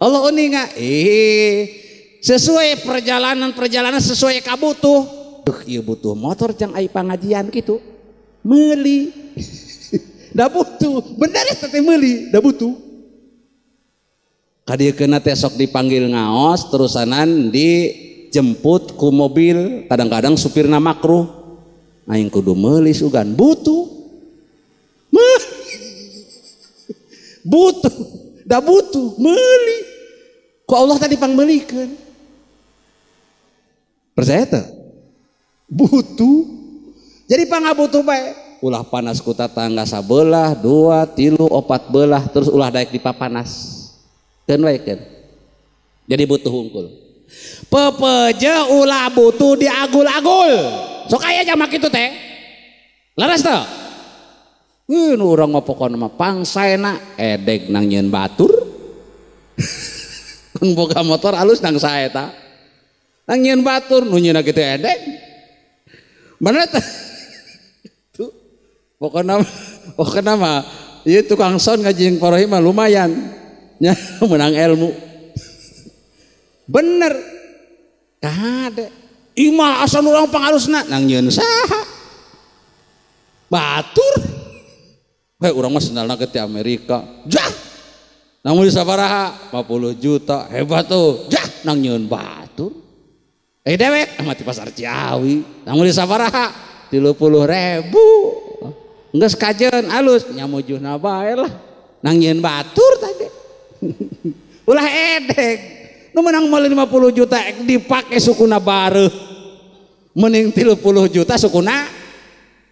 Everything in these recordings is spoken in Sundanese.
Allah uninga sesuai perjalanan-perjalanan sesuai kabutuh. Ieu butuh motor jang ai pangajian kitu. Meuli. Da butuh, bener eta teh meuli, da butuh. Kadieu teh sok dipanggil ngaos terusanan dijemput ku mobil, kadang-kadang supirna makruh. Aing kudu meuli sugan, butuh. Butuh, da butuh, meuli. Ku Allah tadi pangmeulikeun. Percaya teu? Butuh. Jadi pangabutuh bae. Ulah panas ku tatangga sabelah, dua, tilu, opat belah, terus ulah daek dipapanas. Keun wae keun. Jadi butuh hungkul. Pepeje ulah butuh diagul-agul. Sok aya jama kitu teh. Leres teu? Ih nu urang mah pokona mah pangsaena edeg nang nyieun batur. Mun boga motor alus nang sae eta. Nang nyieun batur nu nyieunna kitu edeg. Bener teh? Pokokna mah ieu tukang son ngaji jeung Pak Rohim mah lumayan nya menang ilmu. Bener. Kade imah asal urang pangalusna nang nyieun saha? Batur. Hei urang mah sendalna ke ti Amerika. Jah. Nang meuli sabaraha? 50 juta. Hebat tuh. Jah nang nyieun batur. Eh dewek mah ti pasar Ciawi. Nang meuli sabaraha? 30.000. Geus kajeun alus nyamujuhna bae lah nang nyieun batur tadi. Ulah edeg. Nu menang meuli 50 juta dipake sukuna bareuh. Mending 30 juta sukuna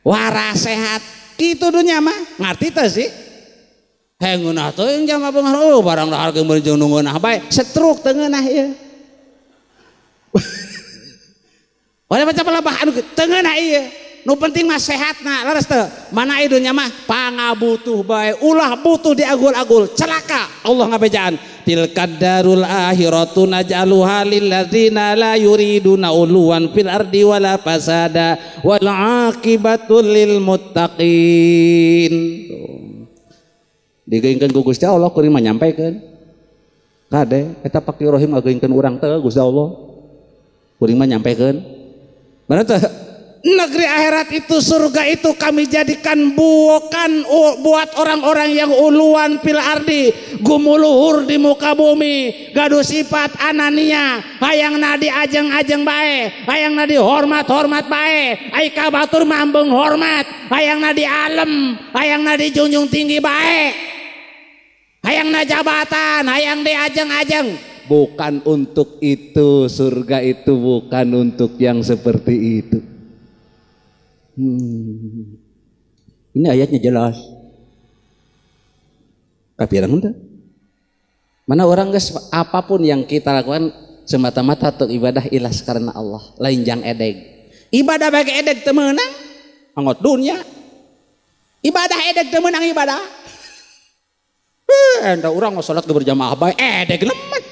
waras sehat. Kitu dunya mah ngarti teu sih? Heh ngeunah teuing jama beunghar oh barang dahar geus meuli jeung nu ngeunah bae setruk teu ngeunah ieu. Wala baca pelabah anu teu ngeunah ieu. Nu penting mah sehatna leres teu? Mana ieu dunya mah pangabutuh bae ulah butuh diagul-agul celaka Allah ngabejaan tilkad darul akhiratu naj'aluha lil ladzina la yuriduna uluwan fil ardi wala fasada wal aqibatu lil muttaqin. Digeungkeun ku Gusti Allah kuring mah nyampaikeun. Kade eta Pak Rohim ngageungkeun urang teu Gusti Allah. Kuring mah nyampaikeun. Bener teu? Negeri akhirat itu surga itu kami jadikan bukan buat orang-orang yang uluan fil ardi gumuluhur di muka bumi gaduh sifat anania hayang nadi ajeng-ajeng bae hayang nadi hormat-hormat bae ai ka batur mah ambeng hormat hayang nadi alem hayang nadi junjung tinggi bae hayang na jabatan hayang di ajeng-ajeng. Bukan untuk itu surga itu bukan untuk yang seperti itu. Ini ayatnya jelas. Kapiran henteu? Mana orang geus apapun yang kita lakukan semata-mata untuk ibadah ikhlas karena Allah, lain jang edeg. Ibadah bagi edeg teu meunang, anggot dunya. Ibadah edeg teu meunang ibadah. Enda urang mah salat berjamaah bae edeg lemet.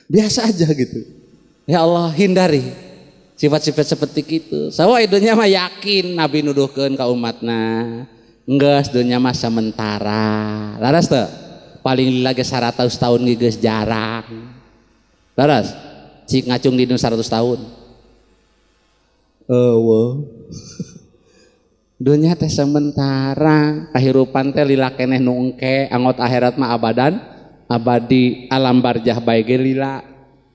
Biasa aja gitu. Ya Allah hindari sifat-sifat seperti itu. Sawa dunya mah yakin Nabi nuduhkeun ka umatna. Enggeus dunya mah sementara. Laras teu? Paling lagi 100 tahun geus jarang. Laras? Cik ngacung di dunya 100 tahun. Eueuh. Dunya teh sementara, kahirupan teh lila keneh nu engke, angot akhirat mah abadan, abadi alam barjah bae ge lila.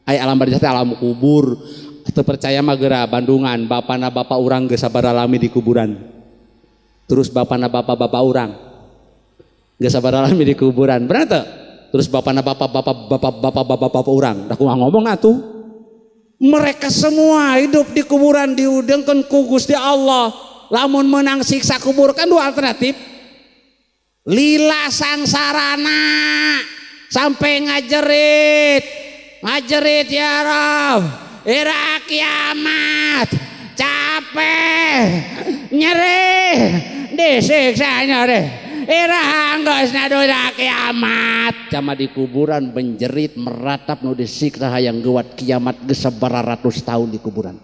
Ai alam barjah teh alam kubur. Teu percaya mah geura Bandungan, bapana bapak urang geus sabaraha lami di kuburan. Terus bapana bapak-bapak urang geus sabaraha lami di kuburan. Bener teu? Terus bapana bapak-bapak bapak-bapak bapak-bapak urang. Da kumaha ngomong atuh? Mereka semua hidup di kuburan diudengkeun ku Gusti Allah. Lamun menang siksa kubur kan dua alternatif. Lila sangsarana sampai ngajerit. Ngajerit ya Rob. Ira kiamat capek nyeri disiksa nyeri ira geus nadoda kiamat cama di kuburan menjerit meratap nu disiksa hayang geuwat kiamat geus sabaraha ratus tahun di kuburan.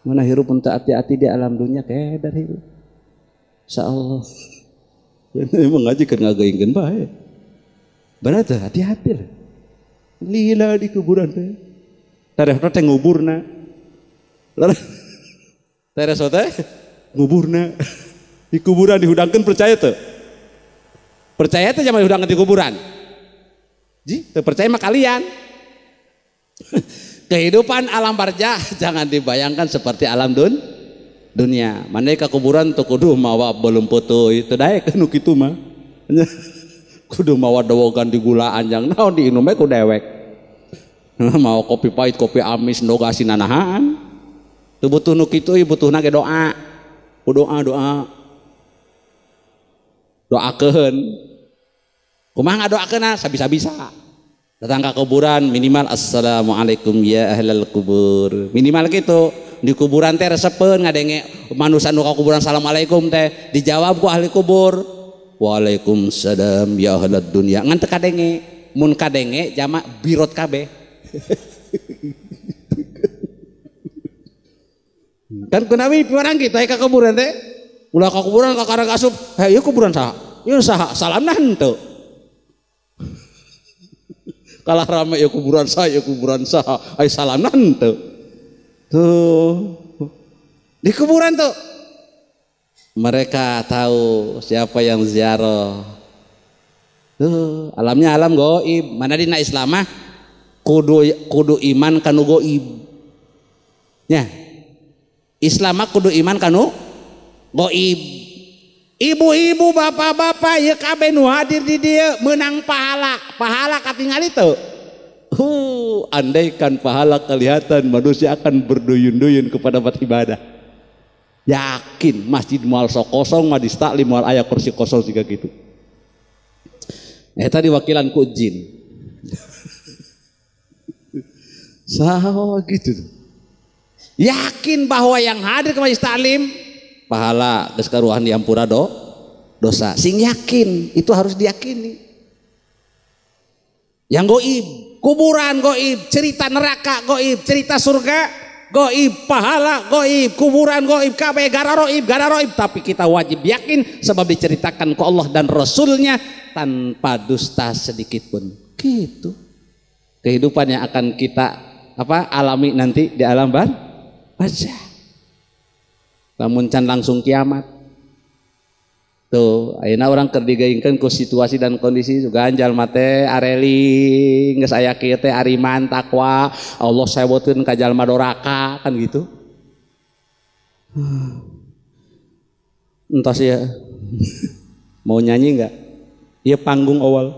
Mana hirup pun tak hati-hati di alam dunia keder hirup. Insyaallah. Ini mengaji keur ngageuingkeun bae. Bener tuh, hati-hati lah. Lila di kuburan teh. Tareh teh nguburna. Tareh teh nguburna. Di kuburan dihudangkeun percaya teu? Percaya teh zaman dihudangkeun di kuburan? Ji, teu percaya mah kalian. Kehidupan alam barjah jangan dibayangkan seperti alam dunia. Mana ke kuburan tuh kudu mawa belum putu itu daek nu kitu mah. Kudu mawa dowogan di gulaan yang naon diinum ku dewek. Mau kopi pahit, kopi amis, ndog asin nanahaan. Teu butuh nu kitu, butuhna ge doa. Ku doa doa. Doakeun. Kumaha ngadoakeunna sabisa-bisa. Datang ke kuburan minimal assalamualaikum ya ahlal kubur. Minimal gitu. Di kuburan teh resepeun ngadenge manusia nu ka kuburan assalamualaikum teh dijawab ku ahli kubur. Waalaikumsalam ya ahlad dunya. Ngan teu kadenge, mun kadenge jama birot kabeh. Kan kunawi orang kita ka kuburan teh. Ulah ka kuburan ka karang asup, hei ieu kuburan saha? Ieu saha? Salamna henteu. Kalah rame ieu kuburan saha, ieu kuburan saha, ai salamna henteu. Tuh. Di kuburan tuh mereka tahu siapa yang ziarah. Tuh, alamnya alam goib. Mana dina Islam mah kudu iman kanu goib. Ya. Islam mah kudu iman kanu goib. Ibu-ibu, bapak-bapak ieu kabeh nu hadir di dieu meunang pahala. Pahala katingali teu? Andaikan pahala kelihatan, manusia akan berduyun-duyun kepada tempat ibadah. Yakin masjid moal sok kosong, majlis taklim moal aya kursi kosong jika gitu. Eta diwakilan ku jin. Saha gitu. Yakin bahwa yang hadir ke majlis taklim pahala geus karuhan diampura dosa. Sing yakin, itu harus diyakini. Yang goib, kuburan goib, cerita neraka goib, cerita surga goib, pahala goib, kuburan goib, kabeh gararoib, gararoib. Tapi kita wajib yakin sebab diceritakan ke Allah dan Rasulnya tanpa dusta sedikit pun. Gitu. Kehidupan yang akan kita alami nanti di alam barzah. Lamun can langsung kiamat. Tuh, ayeuna urang keur digeungkeun ku situasi dan kondisi ganjal mate areling geus aya kieu teh ariman takwa, Allah sewotkeun ka jalma doraka kan gitu. Entos ya. Mau nyanyi enggak? Iya panggung awal.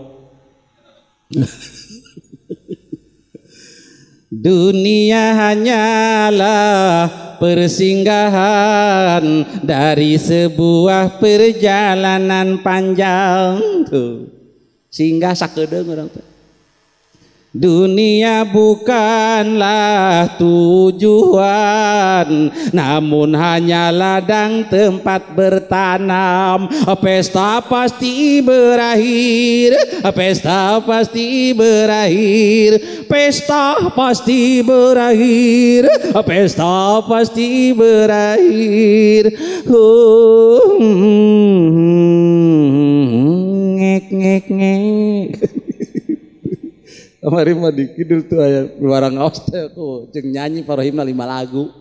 Dunia hanyalah persinggahan dari sebuah perjalanan panjang tuh. Singgah sakedeung urang teh. Dunia bukanlah tujuan, namun hanya ladang tempat bertanam. Pesta pasti berakhir, pesta pasti berakhir, pesta pasti berakhir, pesta pasti berakhir. Ngek ngek ngek. Kemarin mah di kidul tuh aya warang aos teh aku jeung nyanyi parohimna 5 lagu.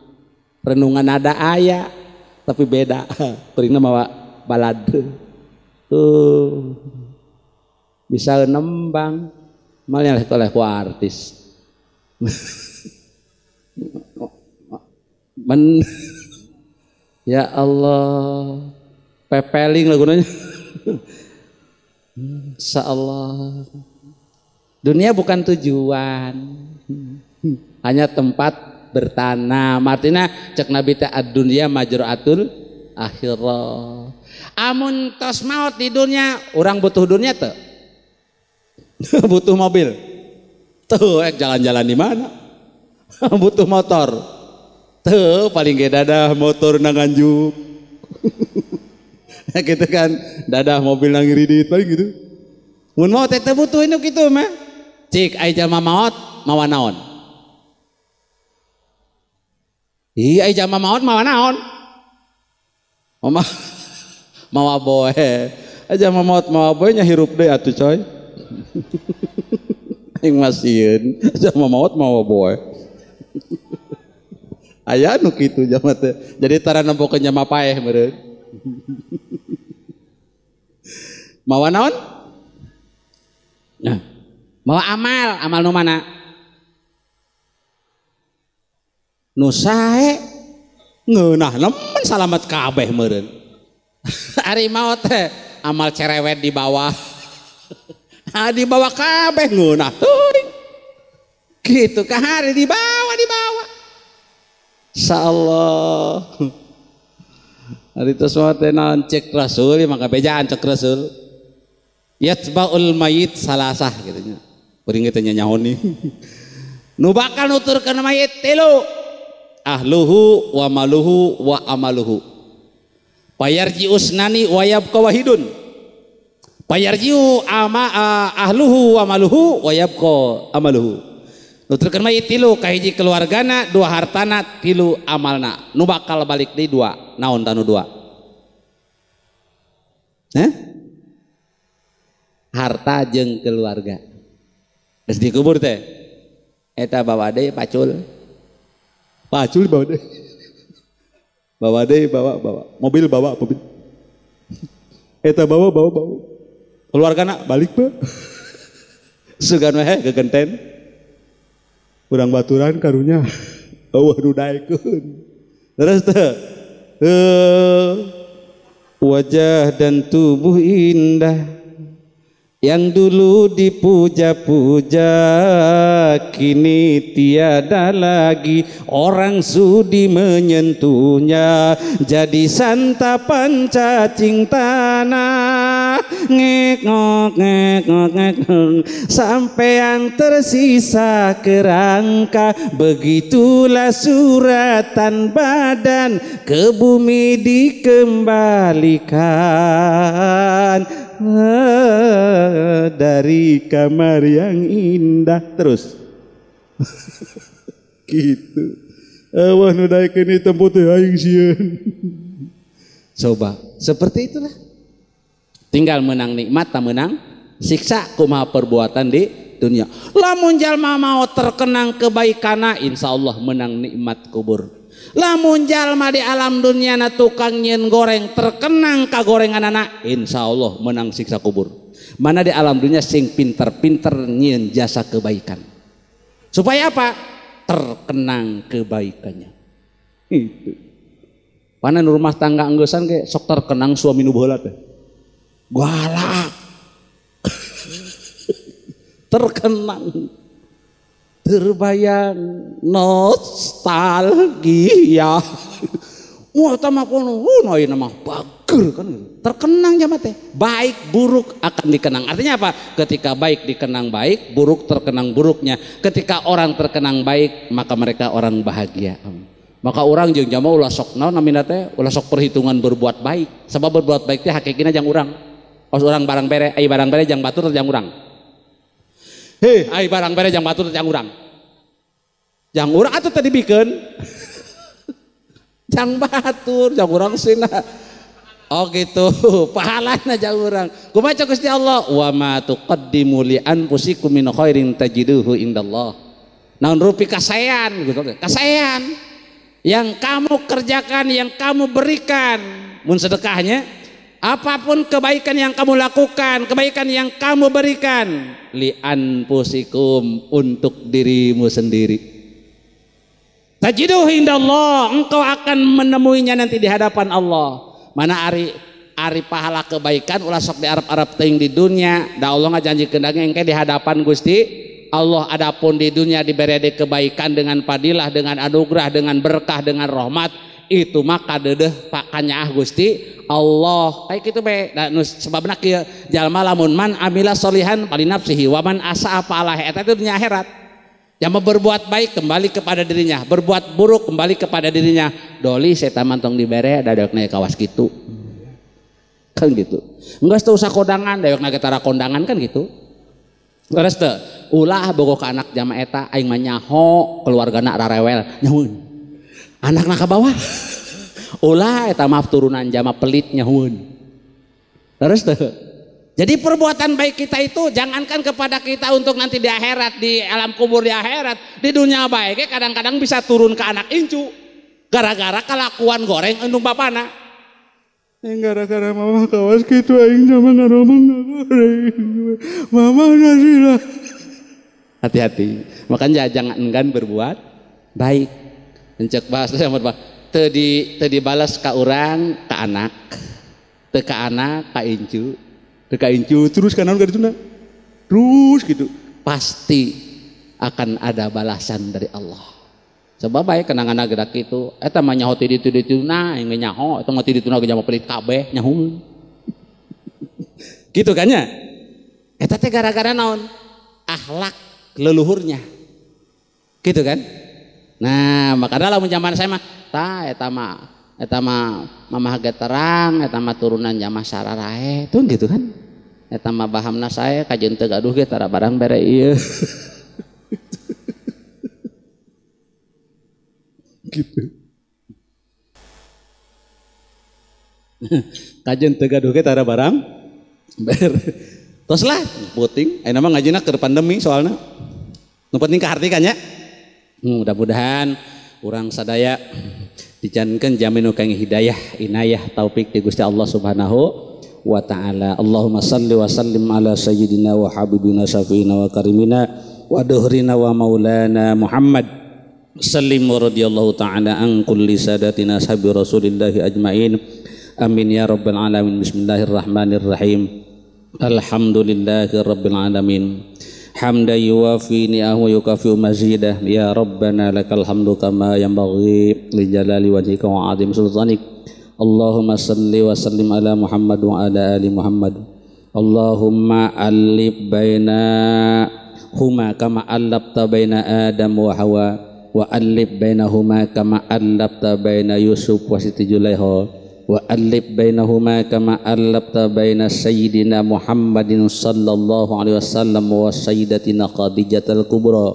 Renungan nada aya tapi beda. Kuringna mawa balad. Tuh. Bisa nembang. Malnya oleh ku artis. Men ya Allah. Pepeling lagunanya. Insyaallah. Dunia bukan tujuan, hanya tempat bertanam. Artinya cek Nabi teh ad-dunya majra'atul akhirah. Amun tos maut di dunia, orang butuh dunia teu? Butuh mobil. Tuh, jalan-jalan di mana? Butuh motor. Tuh, paling ge dadah motor nang Nganjuk. Gitu kan, dadah mobil nang ngiridit paling gitu. Mun maot teh butuh nu kitu mah. Cik ai jalma maot mawa naon? Ih ai jalma maot mawa naon? Mama mawa boe. Ai jalma maot mawa boe nya hirup deui atuh coy. Aing mah sieun jalma maot mawa boe. Aya nu kitu jalma teh. Jadi tara nempokeun jalma paeh meureun. Mawa naon? Nah, mawa amal, amal nu mana? Nu sae ngeunah nemen salamet kabeh meureun. Ari maot teh amal cerewet di bawah. Ah di bawah kabeh ngeunah teuing. Kitu ka hari di bawah di bawah. Insyaallah. Ari tos mah teh naon cek Rasul maka bejaan cek Rasul. Yatbaul mayit salasah kitu nya. Kuring teh nyanyahoni. Nu bakal nuturkeun mayit tilu. Ahluhu wa maluhu wa amaluhu. Payarji usnani wa yabqa wahidun. Payarjiu ama ahluhu wa maluhu wa yabqa amaluhu. Nuturkeun mayit tilu, kahiji keluargana, dua hartana, tilu amalna. Nu bakal balik deui dua. Naon tanu dua? Hah? Harta jeung keluarga. Geus dikubur teh. Eta bawa deui pacul. Pacul bawa deh. Bawa deh, bawa, bawa. Mobil bawa, mobil. Eta bawa, bawa, bawa. Keluarga nak balik be. Sugan weh gegenten. Urang baturan karunya. Eueuh nu daekeun. Terus teh. Wajah dan tubuh indah yang dulu dipuja-puja kini tiada lagi orang sudi menyentuhnya, jadi santapan cacing tanah. Ngek ngok ngek ngok ngek sampai yang tersisa kerangka, begitulah suratan badan ke bumi dikembalikan dari kamar yang indah. Terus gitu. Wah nu daekeun ieu tempo teh aing sieun. Coba seperti itulah. Tinggal menang nikmat tak menang siksa kumaha perbuatan di dunia. Lamun jalma mau terkenang kebaikana insyaallah menang nikmat kubur. Lamun jalma di alam dunia na tukang nyen goreng terkenang kagorenganana insyaallah menang siksa kubur. Mana di alam dunia sing pinter-pinter nyen jasa kebaikan. Supaya apa? Terkenang kebaikannya. Itu. Mana rumah tangga anggosan ke sok terkenang suami nu baheula teh. Galak. Terkenang. Terbayang nostalgia. Wah tama kono, ayeuna mah bager kan. Terkenang jama teh. Baik buruk akan dikenang. Artinya apa? Ketika baik dikenang baik, buruk terkenang buruknya. Ketika orang terkenang baik, maka mereka orang bahagia. Maka orang jeung jama ulah sok naon namina teh, ulah sok perhitungan berbuat baik. Sebab berbuat baik teh hakikina jang urang. Pas urang barang bere, ai barang bere jang batur jang urang. Hei, ai barang bere jang batur jang urang. Jang urang atuh tadi bikeun. Jang batur, jang urang sina. Oh gitu, pahalana jang urang. Kumaha cek Gusti Allah? Wa ma tuqaddimu li anfusikum min khairin tajiduhu indallah. Naon rupi kasaean gitu. Kasaean yang kamu kerjakan, yang kamu berikan, mun sedekahnya, apapun kebaikan yang kamu lakukan, kebaikan yang kamu berikan, li anfusikum, untuk dirimu sendiri. Tajiduhu indallah, engkau akan menemuinya nanti di hadapan Allah. Mana ari pahala kebaikan ulah sok di Arab-Arab teuing di dunia, da Allah ngajanjikeun engke di hadapan Gusti Allah. Adapun di dunia diberi kebaikan dengan fadilah, dengan anugerah, dengan berkah, dengan rahmat, itu maka deudeuh kanyaah Gusti Allah. Kayak kitu be, da sebabna kieu jalma lamun man amila sholihan falinafsihi wa man asaa fa'alaiha, eta itu dunia akhirat. Yang berbuat baik kembali kepada dirinya, berbuat buruk kembali kepada dirinya. Doli setan mantong dibere da dewekna kawas kitu. Kan gitu. Enggeus teu usah kondangan, dewekna ge tara kondangan kan gitu. Terus teu ulah bogoh ka anak jama eta aing mah nyaho keluargana rarewel nyahueun. Anakna ka bawah. Ulah eta maaf turunan jama pelit nyahueun. Terus teu Jadi perbuatan baik kita itu jangankan kepada kita untuk nanti di akhirat, di alam kubur di akhirat, di dunia baiknya kadang-kadang bisa turun ke anak incu gara-gara kelakuan goreng indung bapana. Gara-gara mama kawas gitu aing sama ngaromong goreng. Mama nasilah. Hati-hati. Makanya jangan enggan berbuat baik. Encek bahasa saya mau teu dibalas ka urang ka anak. Teu ka anak ka incu. Ka incu terus kanan ka dituna terus gitu pasti akan ada balasan dari Allah. Coba baik kenangan gerak itu eta mah nyaho ti ditu dituna yang nyaho eta mah ti dituna ge nyaho pelit kabeh nyaho gitu kan nya eta teh gara-gara naon akhlak leluhurnya gitu kan. Nah makanya lamun zaman saya mah tah eta mah mamah ge terang eta mah turunan jama sararae tuh gitu kan. Eta mah bahamna saya kajeun teu gaduh ge tara barang bere ieu. Gitu. Kajeun teu gaduh ge tara barang bere. Tos lah puting ayeuna mah ngajina keur pandemi soalna. Nu penting kaharti kan nya. Mudah-mudahan urang sadaya dijankeun jamin nu kang hidayah, inayah, taufik ti Gusti Allah Subhanahu wa ta'ala. Allahumma salli wa sallim ala sayyidina wa habibina syafiina wa karimina wa duhrina wa maulana Muhammad. Sallim wa radhiyallahu ta'ala an kulli sadatina ashabi rasulillahi ajmain. Amin ya rabbal alamin. Bismillahirrahmanirrahim. Alhamdulillahi rabbil alamin. Hamdan yuwafi ni'amahu wa yukafi'u mazidah. Ya rabbana lakal hamdu kama yanbaghi li jalali wajhika wa 'azimi sultanik. Allahumma salli wa sallim ala Muhammad wa ala ali Muhammad. Allahumma alif baina huma kama allafta baina Adam wa Hawa wa alif bainahuma kama allafta baina Yusuf wa Siti Julaiha wa alif bainahuma kama allafta baina Sayyidina Muhammadin sallallahu alaihi wasallam wa Sayyidatina Khadijatul Kubra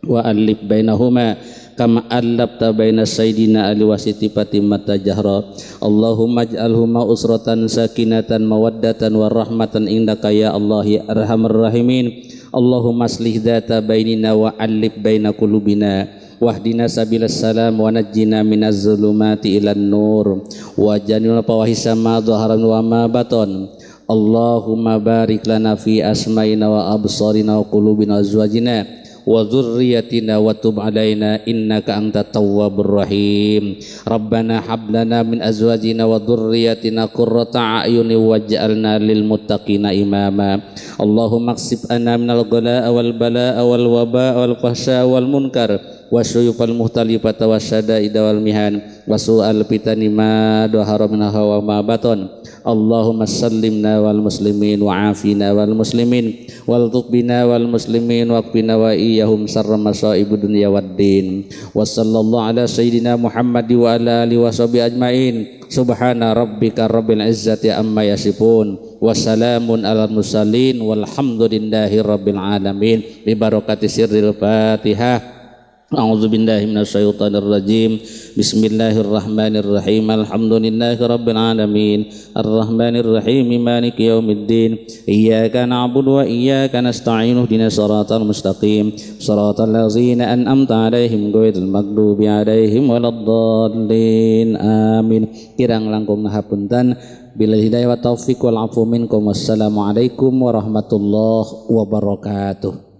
wa alif bainahuma kama allafta baina Sayyidina Ali wa Siti Fatimah Jahra. Allahumma ij'alhuma usratan sakinatan mawaddatan wa rahmatan indaka ya Allah ya arhamar rahimin. Allahumma aslih dzata bainina wa alif baina qulubina wahdina sabilas salam wa najjina minaz zulumati ilan nur wa janil fawahisa ma dhaharan wa ma batan. Allahumma barik lana fi asma'ina wa absarina wa qulubina wa azwajina wa dzurriyyatina wa tub alaina innaka antat tawwabur rahim. Rabbana hab lana min azwajina wa dzurriyyatina qurrata a'yuni waj'alna lil muttaqina imama. Allahumma aqsib anna minal ghala'a wal bala'a wal waba'a wal fahsya'a wal munkar wasyuyufal muhtalifata wasyada'ida wal mihan wasu'al fitani ma dhahara minha wa ma batan. Allahumma sallimna wal muslimin wa afina wal muslimin wal tuqbina wal muslimin waqfina wa iyyahum sarra masaibud dunya waddin. Wa sallallahu ala sayyidina Muhammad wa ala alihi washabi ajmain. Subhana rabbika rabbil izzati amma yasifun wa salamun alal mursalin walhamdulillahi rabbil alamin. Bi barakati sirril Fatihah. A'udzu billahi minasyaitonir rajim. Bismillahirrahmanirrahim. Alhamdulillahi rabbil alamin. Arrahmanir rahim. Maliki yaumiddin. Iyyaka na'budu wa iyyaka nasta'in. Ihdinas siratal mustaqim. Siratal ladzina an'amta 'alaihim ghairil maghdubi 'alaihim waladdallin. Amin. Kirang langkung hapunten. Bila hidayah wa taufiq wal afu minkum. Wassalamualaikum warahmatullahi wabarakatuh.